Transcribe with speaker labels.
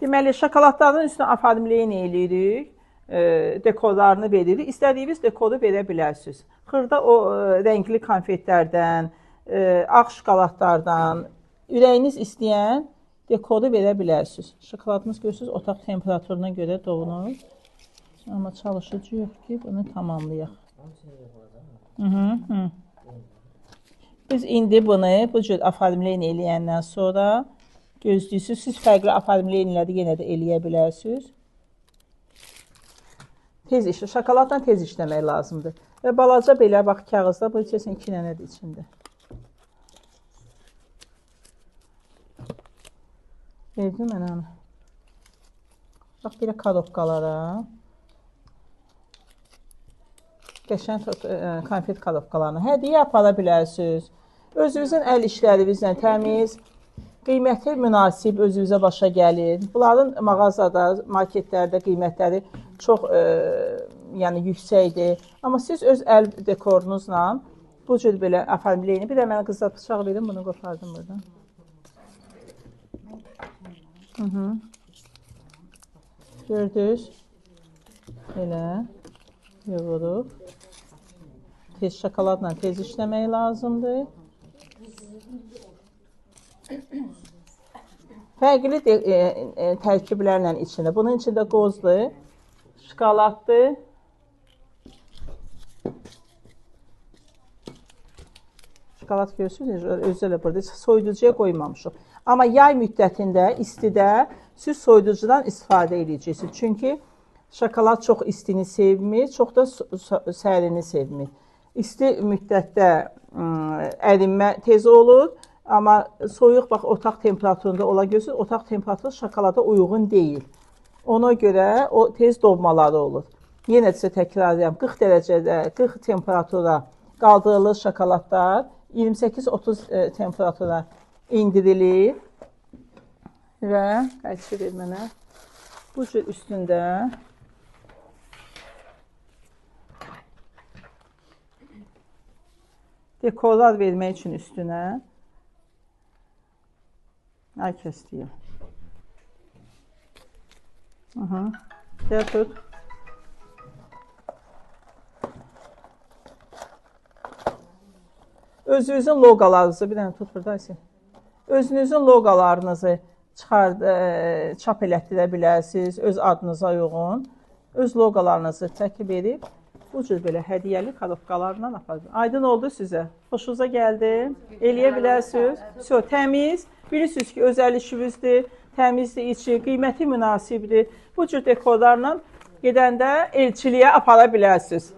Speaker 1: Deməli, şokoladların üstünə aformleniya eləyirik, dekorlarını veririk. İstədiyiniz dekoru verə bilərsiniz. Xırda o rəngli konfetlərdən, ağ şokoladlardan ürəyiniz istəyən dekoru verə bilərsiniz. Şokoladımız görürsünüz, otaq temperaturuna görə doğrulur. Amma çalışacağıq ki, bunu tamamlayaq. Biz indi bunu bu cür aformleniya eləyəndən sonra gözləyirsiniz. Siz fərqli aformleniyaları yenə də eləyə bilərsiniz. Tez işlə, şokoladla tez işləmək lazımdır. Və balaca belə bax kağızda, bu içərisində 2 dənədir içində. Verdim mən onu. Bax belə korobkalara. Qəşəng konfet korobkalarını hədiyyə apara bilərsiniz. Özünüzün əl işlərinizlə təmiz, qiyməti münasib özünüzə başa gəlir. Bunların mağazada, marketlərdə qiymətləri çox yəni yüksəkdir. Amma siz öz əl dekorunuzla bu cür belə aformleyini. Bir də mənə qızlar bıçaq verin, bunu qopardım buradan. Gördünüz? Elə yoğuruq. Tez şokoladla tez işləmək lazımdır. Fərqli tərkiblərlə içində. Bunun içində qozdur, şokoladdır. Şokolad görürsünüz, özü elə burada. Soyuducuya qoymamışıq. Amma yay müddətində, istidə siz soyuducudan istifadə edəcəksiniz. Çünki şokolad çox istini sevmir, çox da sərini sevmir. İsti müddətdə ərinmə tez olur. Amma soyuq, bax, otaq temperaturunda ola görürsünüz, otaq temperaturu şokolada uyğun deyil. Ona görə o tez doğmaları olur. Yenə sizə təkrar edirəm, 40 dərəcədə, 40 temperatura qaldırılır şokoladlar, 28-30 temperatura indirilir və qayçı ver mənə, bu cür üstündə dekorlar vermək üçün üstünə ay kəstiyim. Gəl tut. Özünüzün loqalarınızı, bir dənə tut burada Ayşə. Özünüzün loqalarınızı çap elətdirə bilərsiniz, öz adınıza uyğun. Öz loqalarınızı çəkib verib, bu cür belə hədiyyəli korobkalarla aparın. Aydın oldu sizə? Xoşunuza gəldi? Eləyə bilərsiniz? Vso, təmiz. Bilirsiniz ki, öz əl işimizdir, təmizdir içi, qiyməti münasibdir. Bu cür dekorlarla gedəndə elçiliyə apara bilərsiniz.